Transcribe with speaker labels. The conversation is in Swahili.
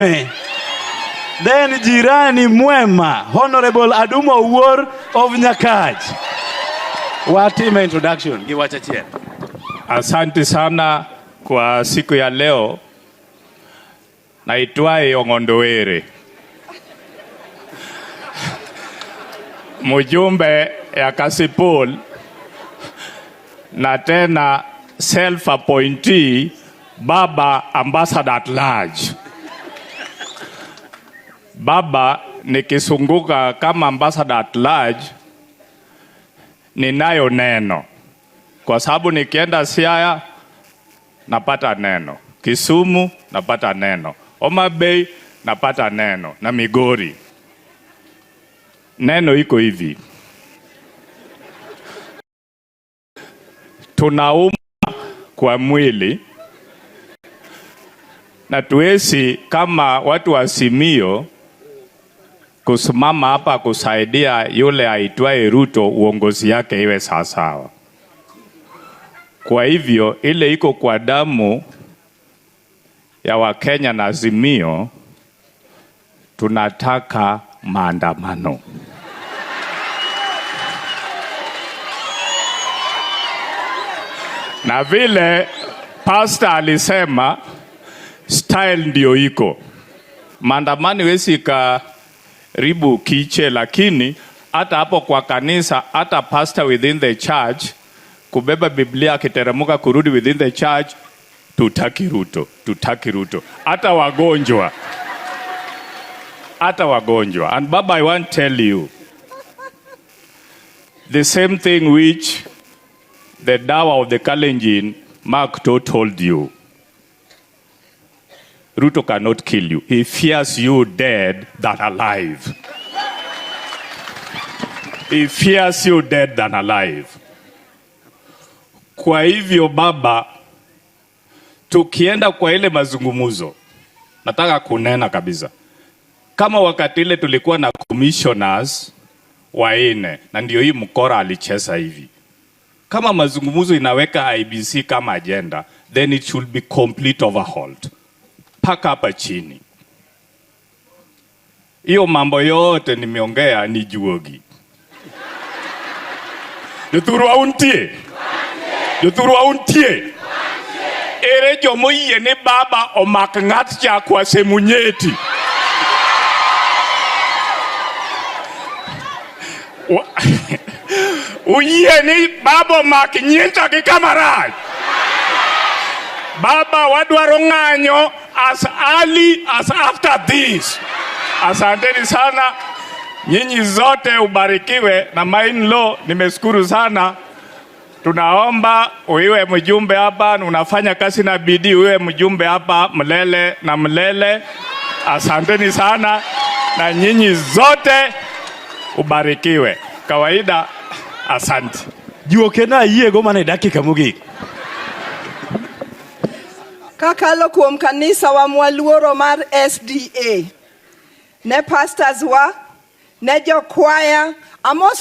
Speaker 1: Then jirani mwema, Honorable Adumo Owuor of Nyakach. Watime introduction gi wach achiel.
Speaker 2: Asante sana kwa siku ya leo. Naitwaye Ong'ondo Were, mjumbe ya Kasipul na tena self appointee baba ambassador at large. Baba, nikisunguka kama ambassador at large, ninayo neno kwa sababu nikienda Siaya napata neno, Kisumu napata neno, Homa Bay napata neno na Migori. Neno iko hivi, tunauma kwa mwili na tuwezi kama watu wa Simio kusimama hapa kusaidia yule aitwaye Ruto uongozi yake iwe sawasawa. Kwa hivyo ile iko kwa damu ya Wakenya na Azimio, tunataka maandamano. Na vile pastor alisema style ndio iko maandamano, wesi karibu kiche, lakini hata hapo kwa kanisa, hata pastor within the church kubeba Biblia akiteremuka kurudi within the church, tutaki Ruto, tutaki Ruto. Hata wagonjwa, hata wagonjwa. And Baba, I want to tell you the same thing which the dawa of the Kalenjin Mark To told you. Ruto cannot kill you. He fears you dead than alive. He fears you dead than alive. Kwa hivyo baba, tukienda kwa ile mazungumzo, nataka kunena kabisa, kama wakati ile tulikuwa na commissioners waine, na ndio hii mkora alicheza hivi. Kama mazungumzo inaweka IBC kama agenda, then it should be complete overhauled mpaka hapa chini. Hiyo mambo yote nimeongea ni juogi. Jothurwa untie? Jothurwa untie? Ere jomoyie ni baba omak ng'at cha kwa semunyeti? Uyie ni baba omak nyinta gi kamarach? Baba wadwaro ng'anyo as early as after this. Asanteni sana nyinyi zote, ubarikiwe na my in-law, nimeshukuru sana. Tunaomba uiwe mjumbe hapa, unafanya kazi na bidii, uiwe mjumbe hapa mlele na mlele. Asanteni sana na nyinyi zote ubarikiwe. Kawaida, asante.
Speaker 1: Juoke na ayiego mana e dakika mogik.
Speaker 3: Kakalo kuom kanisa wa mwaluoro mar SDA, ne pastors wa, ne jokwaya, amos